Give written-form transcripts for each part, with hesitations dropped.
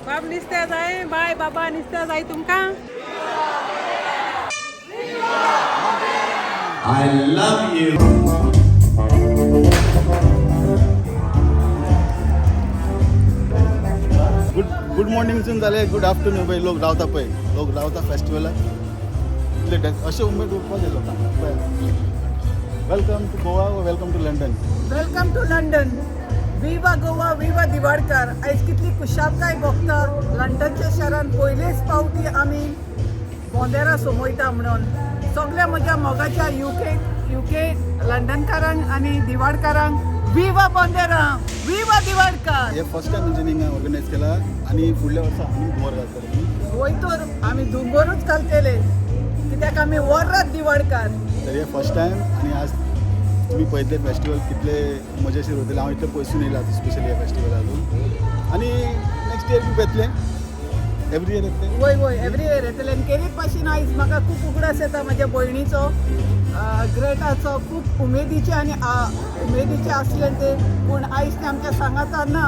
बाब निस्त्या जाय बाय बाबा निस्त्या जाय तुमकां. I love you. Good good मॉर्निंगसून जालें गुड आफ्टरनून पळय लोक रावता पळय लोक रावता फेस्टिवलाक इतले अशें उमेद उरपाक जाय लोकांक पळय. Welcome to Goa, welcome to London. Welcome to London. Viva Goa, viva Diwadkar. आयज कितली खुशालकाय भोगता लंडनच्या शहरान पयलेच पावटी आमी बोंदेरा सोमयता म्हणून सगल्या म्हज्या मोगाच्या युके लंडनकारांक आनी दिवाडकारांक विवा बोंदेरा, विवा दिवाडकार. हे फर्स्ट टायम तेंच्यांनी हिंगा ऑर्गनायज केला आनी फुडल्या वर्सा आनी भोंवर घालतले. वय तर आमी दुंबरूच घालतले कित्याक आमी वर्रात दिवाडकार. तर हे फर्स्ट टायम आनी आज तुमी पळयतले फेस्टिवल कितले मजेशीर वतले. हांव इतले पयसून येयला स्पेशली ह्या फेस्टिवलाक आनी नेक्स्ट इयर बी येतले, एवरी इयर येतले. वय वय, एवरी इयर येतले. आनी केरीत भाशेन आयज म्हाका खूब उगडास येता म्हज्या भयणीचो ग्रेटाचो. खूब उमेदीचे आनी उमेदीचे आसले ते, पूण आयज ते आमच्या सांगाता ना,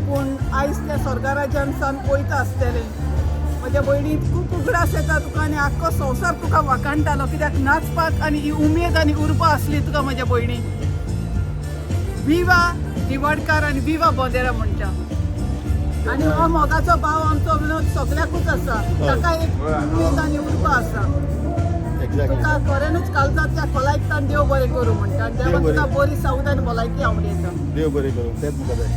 पूण आयज ते स्वर्गराज्यान सान वयता आसतले. म्हज्या भयणी खूब उगडास येता तुका आनी आख्खो संवसार तुका वाखाणटालो कित्याक नाचपाक आनी ही उमेद आनी उर्बा आसली तुका म्हज्या भयणी. विवा दिवाडकार आनी विवा बोंदेरा म्हणटा. आनी हो मोगाचो भाव आमचो विनोद सगल्याकूच आसा, ताका एक उमेद आनी उर्बा आसा. एक्झॅक्टली. तुका खऱ्यानूच कालजांतल्या खोलायकतान देव बरें करूं म्हणटा आनी देव देवान बरें. तुका बरी सावद आनी भलायकी आवडयता. देव बरें करूं, तेंच म्हाका जाय.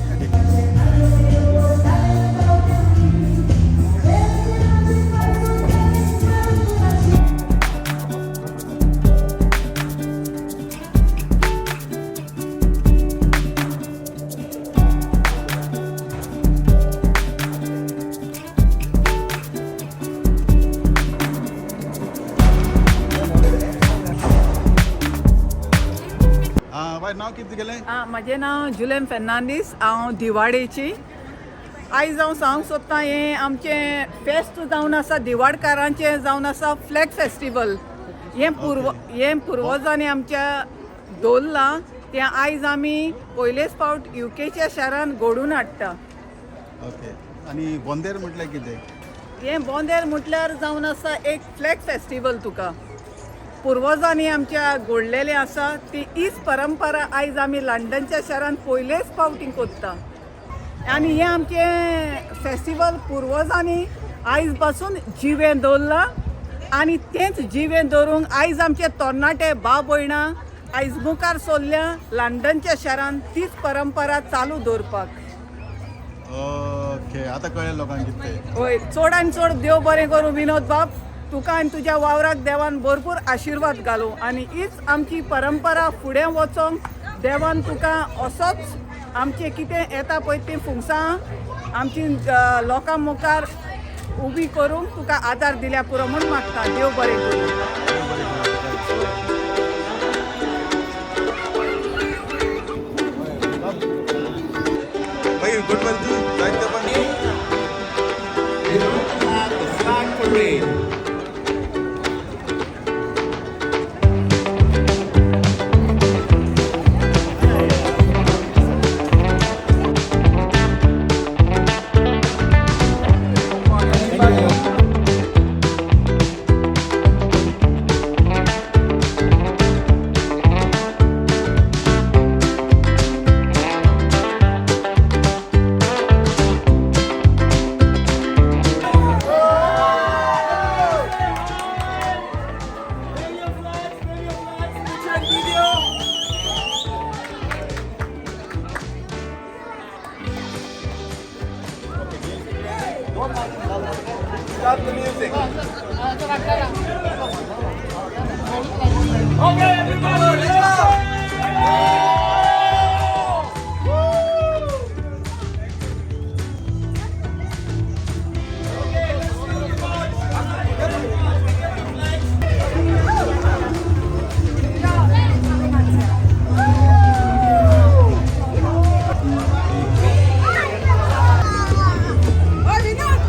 आं बाय, नांव कितें तुगेलें? म्हजें नांव जुलेम फेर्नांदीस, हांव दिवाडेची. आयज हांव सांगूंक सोदतां हें आमचें फेस्त जावन आसा दिवाडकारांचें जावन आसा फ्लॅग फेस्टिवल. हें पूर्व हें पुर्वजांनी आमच्या दवरलां तें आयज आमी पयलेच फावट युकेच्या शारान घडोवन हाडटा. ओके, आनी बोंदेर म्हटल्यार कितें? हें बोंदेर म्हटल्यार जावन आसा एक फ्लॅग फेस्टिवल. तुका पुर्वजांनी आमच्या घडलेलें आसा ती हीच परंपरा आयज आमी लंडनच्या शारान पयलेच फावटी करता. आनी हें आमचें फेस्टिवल पुर्वजांनी आयज पासून जिवें दवरलां आनी तेंच जिवें दवरूंक आयज आमचे तरणाटे भाव भयणां आयज मुखार सरल्या लंडनच्या शारान तीच परंपरा चालू दवरपाक. ओके, आतां कळ्ळें लोकांक कितें तें. हय, चड आनी चड देव बरें करूं विनोद बाब तुका आनी तुज्या वावराक देवान भरपूर आशिर्वाद घालूं आनी हीच आमची परंपरा फुडें वचोंक देवान तुका असोच आमचें कितें येता पळय तीं फुंगसां आमची लोकां मुखार उबी करूंक तुका आदार दिल्या पुरो म्हूण मागता. देव बरें करूं. देव बरें करूं. मागीर गुड मरे तूं जायते पण. At the flag parade. Stop the music. Okay, everybody, let's go! हय विनोद.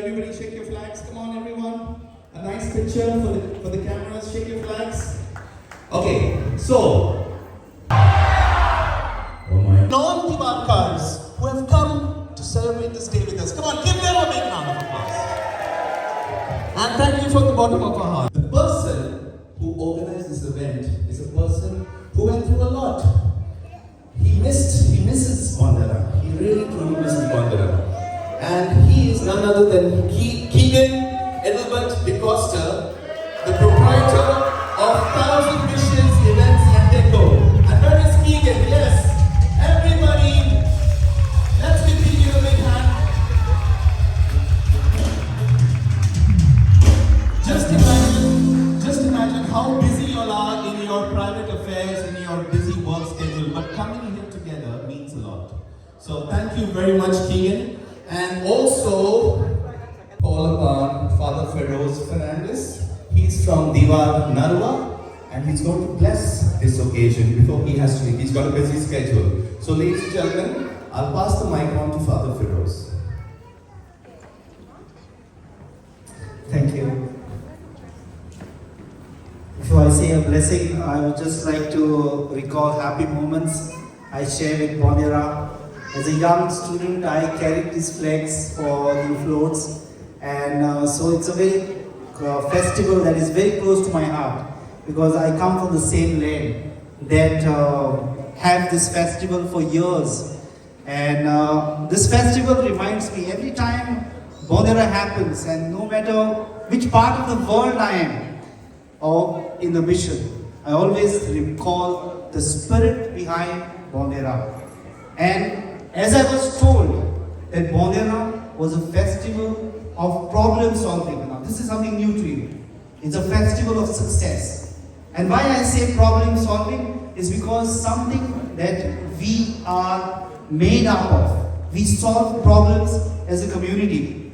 Everybody shake your flags. Come on, everyone. A nice picture for the cameras. Shake your flags. Okay, so. Oh my. Non-Divarkars who have come to celebrate this day with us. Come on, give them a big round of applause. And thank you from the bottom of our heart. The person who organized this event is a person who went through a lot. He misses Bandera. He really truly misses Bandera. And he is none other than Keegan Edelbert DeCosta, the proprietor of Thousand Wishes Events and Deco. And where is Keegan? Yes. Everybody, let's give Keegan a big hand. Just imagine how busy you all are in your private affairs, in your busy work schedule, but coming here together means a lot. So thank you very much, Keegan. And also call upon Father Feroz Fernandez. He's from Diwar Narwa, and he's going to bless this occasion before he has to leave. He's got a busy schedule. So ladies and gentlemen, I'll pass the mic on to Father Feroz. Thank you. Before I say a blessing, I would just like to recall happy moments I share with Bonera. As a young student, I carried these flags for the floats, and so it's a very festival that is very close to my heart because I come from the same land that have this festival for years. And this festival reminds me every time Bonera happens, and no matter which part of the world I am or in the mission, I always recall the spirit behind Bonera. And as I was told that Bonera was a festival of problem solving. Now, this is something new to you. It's a festival of success. And why I say problem solving is because something that we are made up of. We solve problems as a community.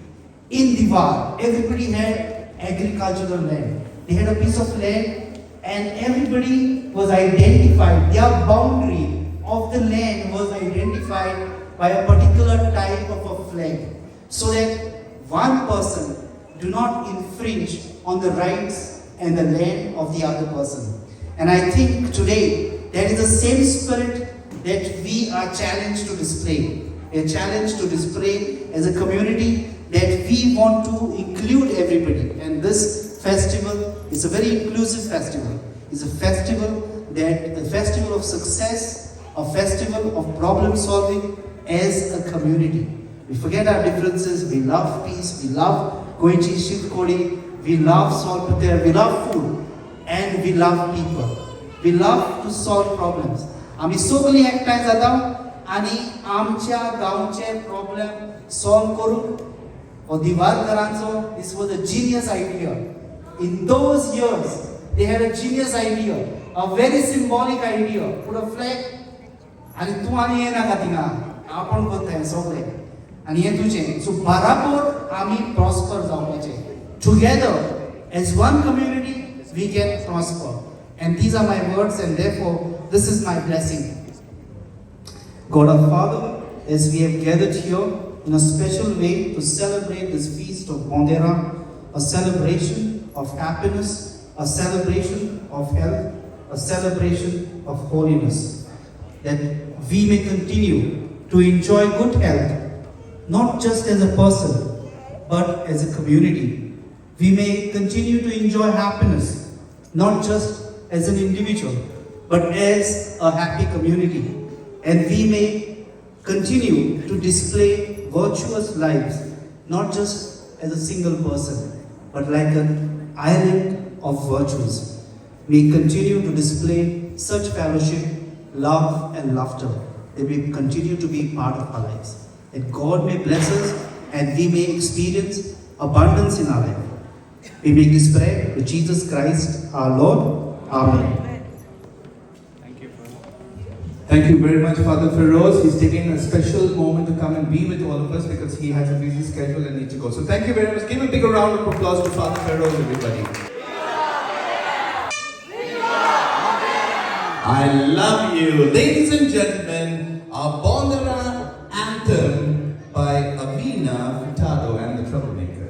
In Diwar, everybody had agricultural land. They had a piece of land and everybody was identified. Their boundary of the land was identified by a particular type of a flag, so that one person do not infringe on the rights and the land of the other person. And I think today that is the same spirit that we are challenged to display. We are challenged to display as a community that we want to include everybody. And this festival is a very inclusive festival. It's a festival of success, a festival of problem solving as a community. We forget our differences, we love peace, we love Goenchi Shivkodi, we love solpater, we love food, and we love people. We love to solve problems. आमी सगळीं एकठांय जाता आनी आमच्या गांवचे problem solve करून हो दिवारकरांचो. This was a genius idea. In those years they had a genius idea, a very symbolic idea. Put a flag आनी तूं आनी येनाका थिंगा, आपूण करता हें सगळें आनी हें तुजें. सो बराबर आमी प्रॉस्पर जावपाचें. Together as one community we can prosper. And these are my words, and therefore this is my blessing. God our Father, as we have gathered here in a special way to celebrate this feast of Bondera, a celebration of happiness, a celebration of health, a celebration of holiness, that we may continue to enjoy good health, not just as a person, but as a community. We may continue to enjoy happiness, not just as an individual, but as a happy community. And we may continue to display virtuous lives, not just as a single person, but like an island of virtues. We continue to display such fellowship, love, and laughter that we continue to be part of our lives. That God may bless us and we may experience abundance in our life. We make this prayer to Jesus Christ our Lord. Amen. Thank you very much, Father Feroz. He's taking a special moment to come and be with all of us because he has a busy schedule and needs to go. So thank you very much. Give a big round of applause to Father Feroz, everybody. I love you. Ladies and gentlemen, our Bondera anthem by Avina Furtado and the Troublemakers.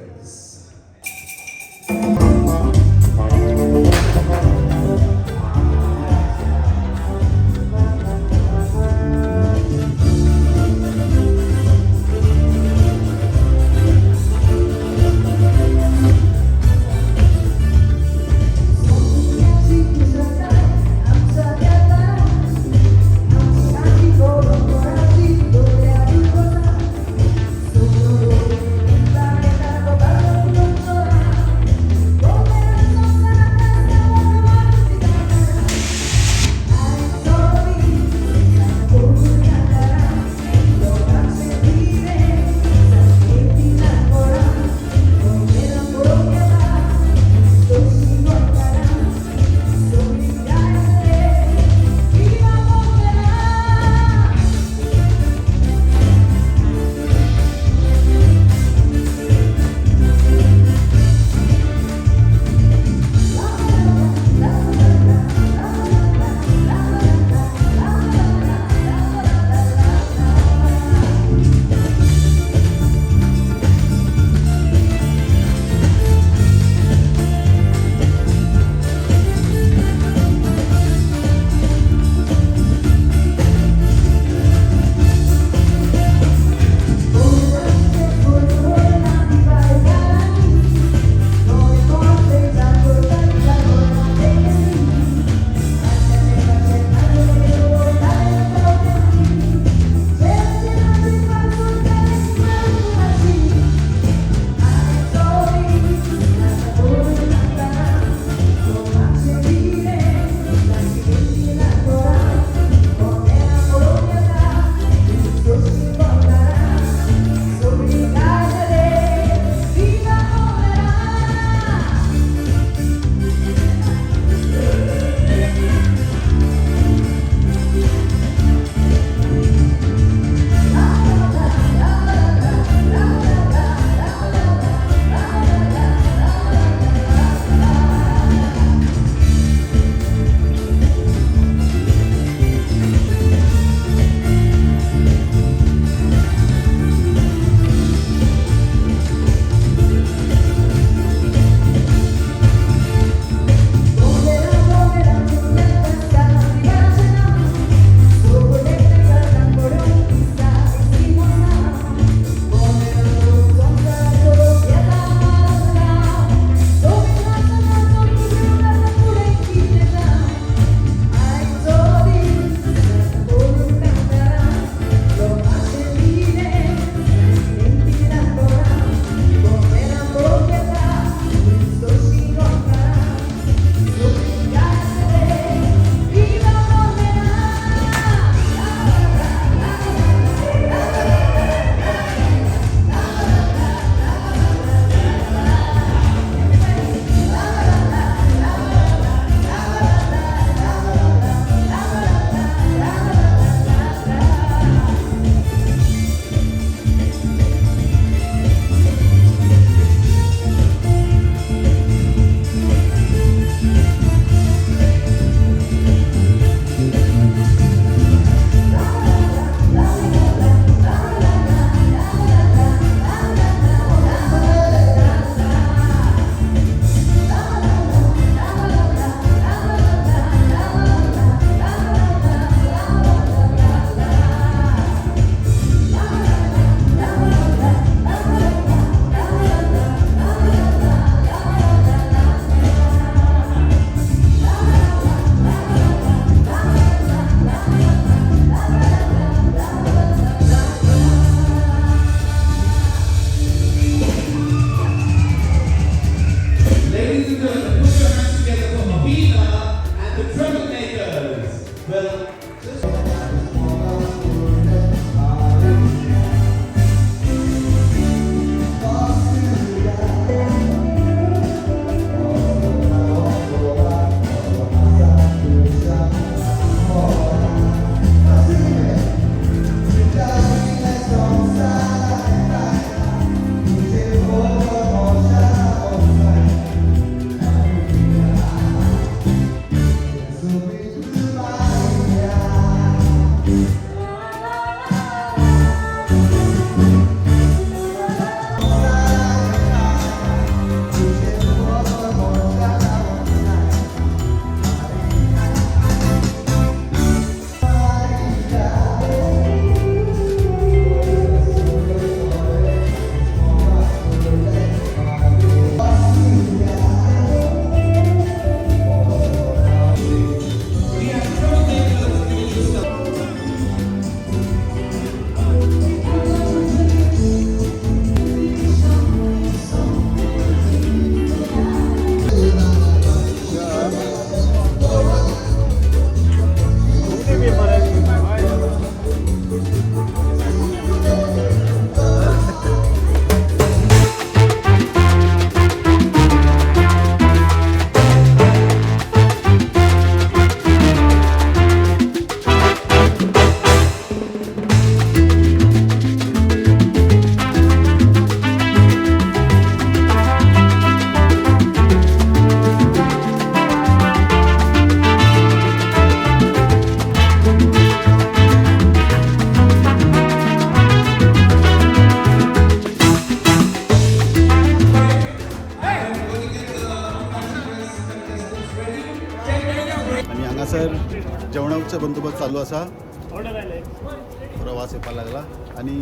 हांगासर जेवणाचो बंदोबस्त चालू आसा. बरो वास येवपाक लागला. आनी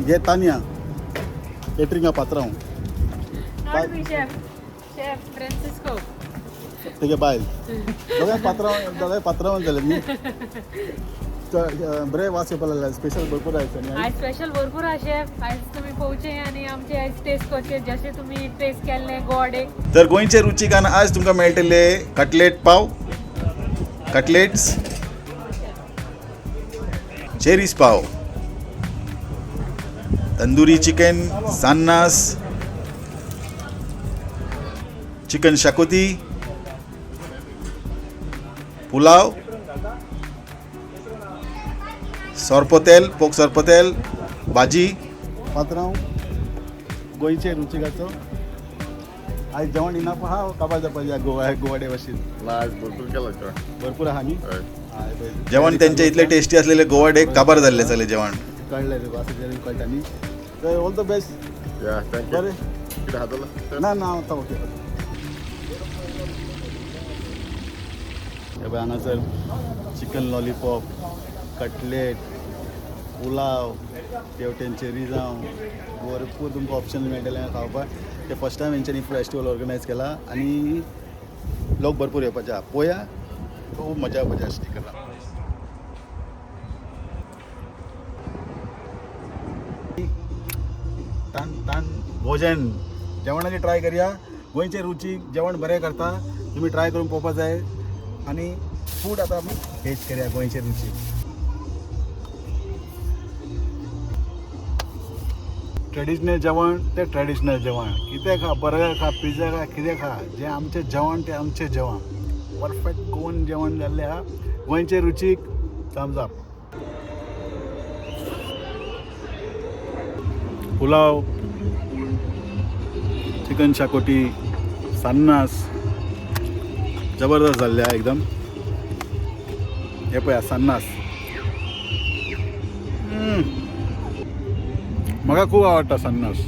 हे तान्या केटरिंगा पात्रांव. Not me chef, chef Francisco. तेगे बायल दोगांय पात्रांव, दोगांय पात्रांव जाले न्ही. बरे वास येवपाक लागला. स्पेशल भरपूर आयज. आयज स्पेशल भरपूर आहा शेफ. आयज तुमी पळोवचे आनी आमचे आयज टेस्ट करचे, जशे तुमी टेस्ट केल्ले गोवा डे. तर गोंयचे रुचीकान आज तुमकां मेळटले कटलेट पाव, कटलेट्स, चेरीस पाव, तंदुरी चिकन, सान्नास, चिकन शाकोती, पुलाव, सोरपोतेल, पोक सोरपोतेल, भाजी. पात्रांव, गोंयचे रुचिकाचो आयज जेवण इनाप आहा, काबार जावपाचें गोवा गोवा डे भाशेन. ना, आयज भरपूर केला जेवण. भरपूर आहा न्ही. हय. हय, पळय. जेवण त्यांच्या इतले टेस्टी असलेले गोवा डे काबार जाल्ले सगळे जेवण. कळ्ळें तुका, असं तरेन कळटा न्ही. तर ऑल the best. या, thank you. बरें. कितें खातलो? ना ना, आतां ओके. हे पळय, हांगासर चिकन लॉलीपॉप, कटलेट, पुलाव, तेवटेनचे रिजांव, भरपूर तुमकां ऑप्शन मेळटले खावपाक. ते फर्स्ट टायम हेंच्यांनी फेस्टिवल ऑर्गनायज केला आनी लोक भरपूर येवपाचे आहा. पळया, खूब मजा येवपाची आसा करा. तान तान भोजन जेवणाची ट्राय करया. गोंयचे रुचीक जेवण बरें करता, तुमी ट्राय करून पळोवपा जाय. आनी फूड आतां आमी टेस्ट करया गोंयचे रुचीक. ट्रेडिशनल जेवण तें ट्रेडिशनल जेवण. कितें खा, बर्गर खा, पिझ्झा खा, कितें खा, जें आमचें जेवण तें आमचें जेवण. परफेक्ट गोवन जेवण जाल्लें आहा. गोंयचे रुचीक Thums up. Pulao, chicken xacuti, सान्नास जबरदस्त जाल्ले आहा एकदम. हे पळया सान्नास. म्हाका खूब आवडटा सान्नास.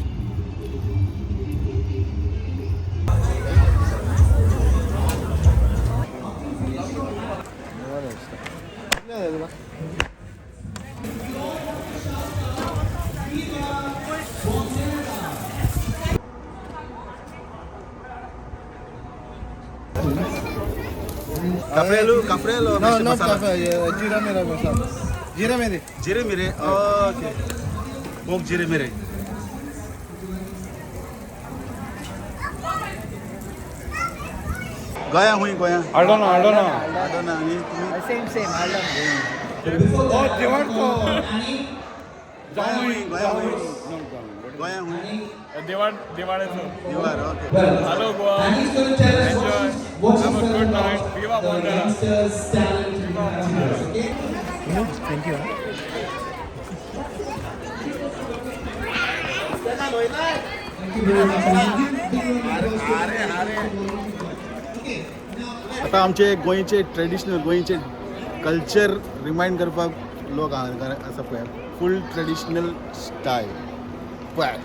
काफ्रेलो, काफ्रेलो. No, not kafe, jeera mera masala. Jeera mere. जिरे मिरे, ओके. पोक जिरे मिरे. गोंया हुंय गोंया? आडोना, आडोना. आडोना. आनी तुमी? सेम सेम, हाडला. Oh, जेवण तो. गोंया हुंय, गोंया हुंय, गोंया हुंय? दिवाळ, दिवाळेचो. दिवार, okay. Hello Goa, enjoy, have a good night. Viva Ponda. Thank you. आतां आमचे गोंयचे ट्रेडिशनल, गोंयचे कल्चर रिमायंड करपाक लोक हांगा आसा. पळय, फूल ट्रेडिशनल स्टायल पळय.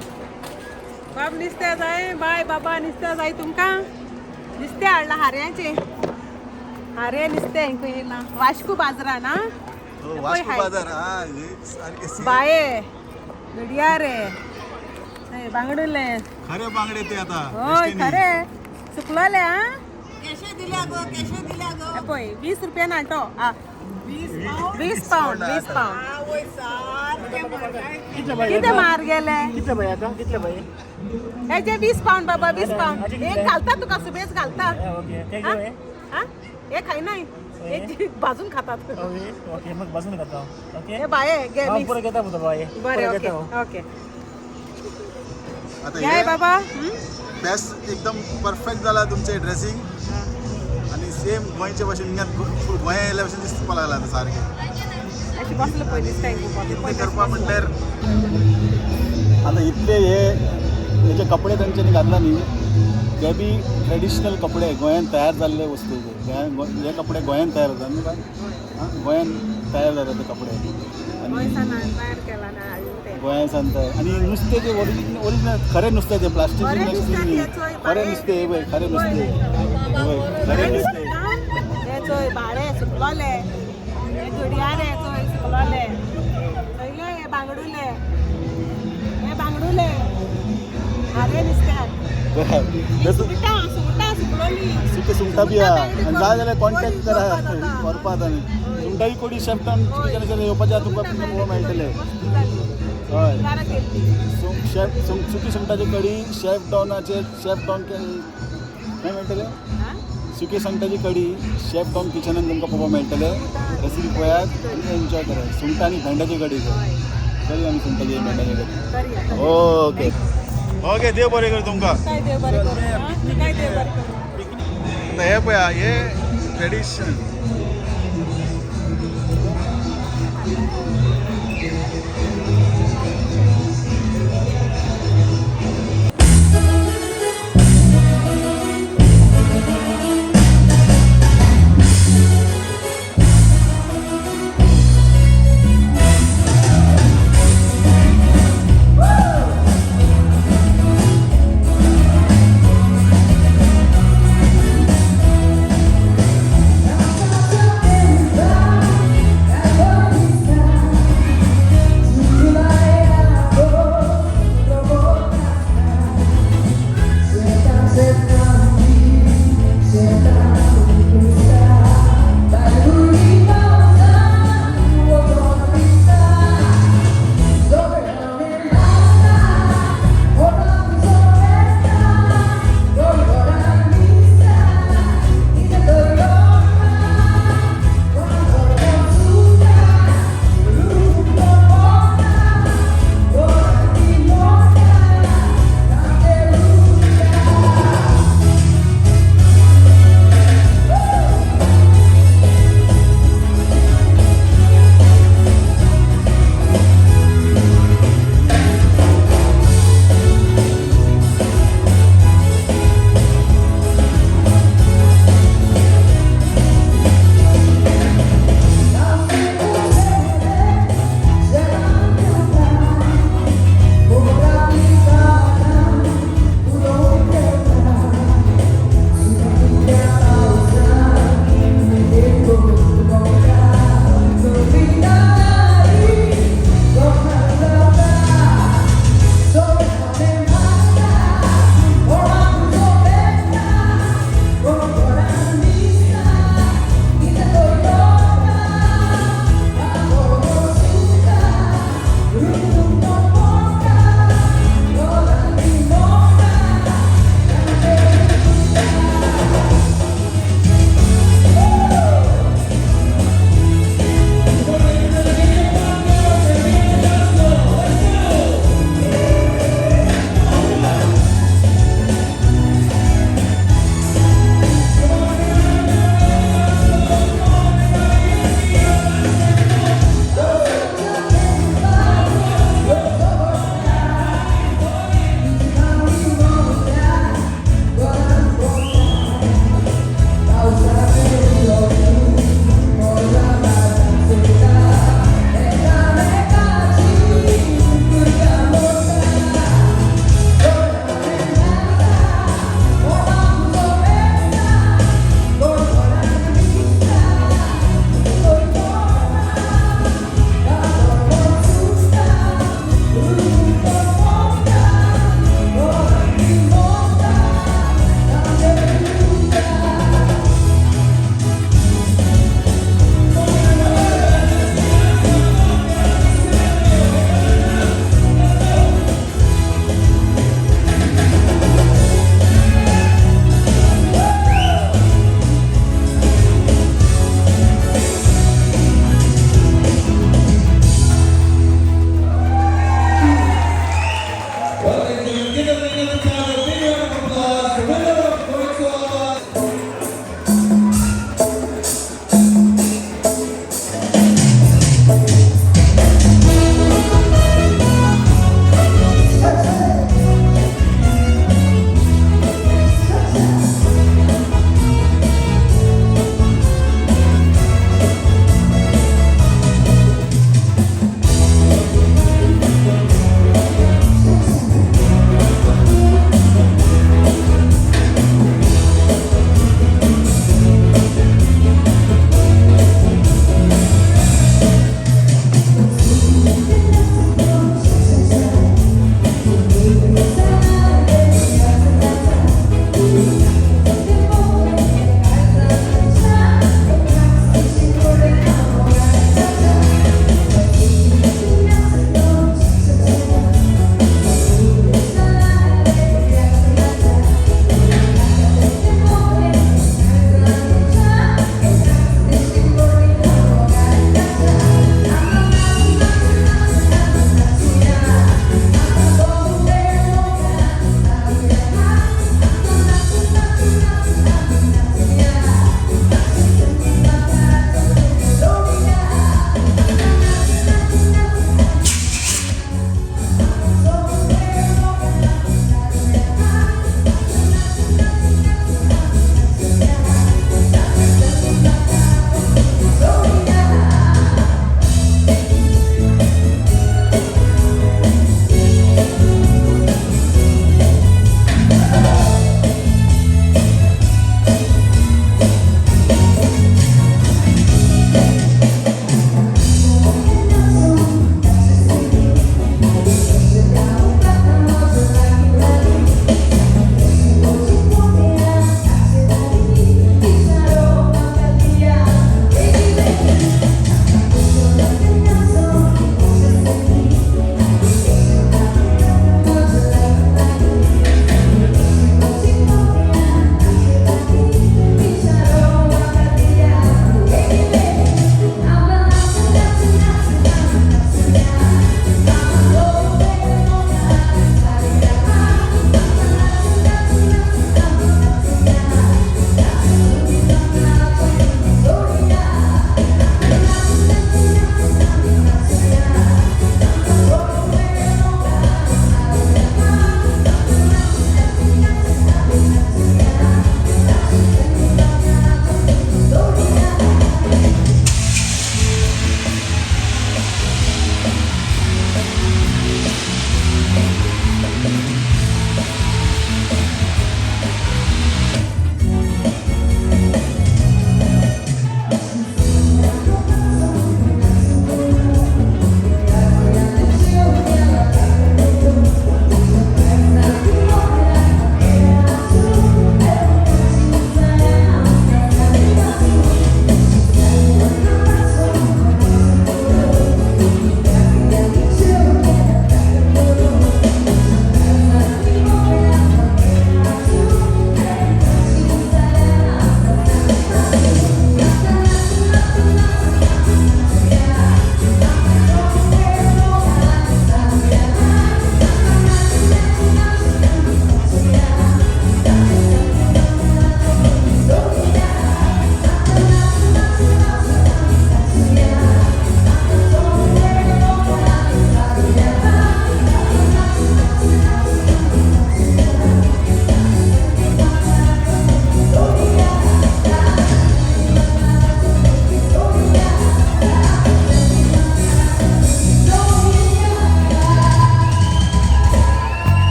बाब नुस्तें जाय बाय, बाबा नुस्तें जाय तुमकां? नुस्तें हाडलां हाऱ्याचें, हारे नुस्तें खंय येयलां वास्को बाजारान. आं. हो, वास्को बाजार हा हे सारके बाये घडया रे, बांगडुले. खरे बांगडे ते आता. हय, खरे सुकलोले. आं. केशे दिल्या गो, केशे दिल्या गो? हे पळय, 20 रुपयान हाडटो. 20 पावंड, 20 पावंड. आवय, सारकें म्हारगाय. कितें मार गेले? कितले बाई आता, कितले बाई? हेजे 20 पावंड बाबा, 20 पावंड. एक घालता तुका, सुबेज घालता. ओके. हा? हा? हे खायनाय, हे भाजून खातात. ओके ओके, मग बसून खाता. ओके. हे बाये घे हांव mix. पुरो घेता पुतो बाय. बरें, ओके ओके. आता घे हे बाबा. बेस्ट, एकदम परफेक्ट जाला तुमचे ड्रेसिंग आणि सेम गोंयचे भशेन. हिंगा फूल गोंया येयल्या भशेन दिसपाक लागला आतां सारकें. अशें बसलें पळय दिसता. इतलें करपा म्हणल्यार आतां इतले हे हेजे कपडे तांच्यांनी घातला न्ही, ते बी ट्रेडिशनल कपडे, गोंयांत तयार जाल्ले वस्तू. गोंयान हे कपडे गोंयांत तयार जाता न्ही बाय? आं, गोंयांत तयार जाता ते कपडे आनी गोंयसान तयार केला ना हाडून ते. गोंयांत सान तयार. आनी नुस्तें ते ओरिजिनल, ओरिजिनल खरें नुस्तें तें, प्लास्टीक बरें नुस्तें दिसता न्ही. ते चोय, खरें बरें. नुस्तें, हे पळय, खरें नुस्तें, हे पळय, खरें नुस्तें. हे चोय बाळे सुकलोले, हे घडयारे चोय सुकलोले, चोयले हे बांगडुले, हे बांगडुले हारे नुस्त्याक. सुंगटां सुंगटां सुकलोली. सुके सुंगटां बी आहा आनी जाय जाल्यार कॉन्टेक्ट करा व्हरपाक. आनी सुंगटां कोडी शेफ डॉन चिकनाचेर येवपाचें आहा, तुमकां पळोवंक मेळटलें. हय, शेफ सुकी सुंगटाची कडी शेफ डॉनाचेर, शेफ डॉन खंय मेळटलें? सुकी सुंगटाची कडी शेफ डॉन किचनान तुमकां पळोवपाक मेळटलें. रेसिपी पळयात आनी एन्जॉय करात. सुंगटां आनी भेंड्याची कडी करी आमी, सुंगटाची भेंड्याची कडी. ओके ओके, देव बरें करूं तुमकां. काय देव बरें करूं, काय देव बरें करूं. हे पळया, हे ट्रेडिशन.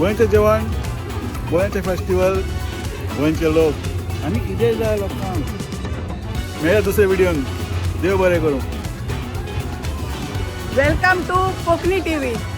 गोंयचें जेवण, गोंयचें फेस्टिवल, गोंयचे लोक आनी कितें जाय लोकांक. मेळया दुसऱ्या व्हिडियोन. देव बरें करूं. Welcome to Konkani TV.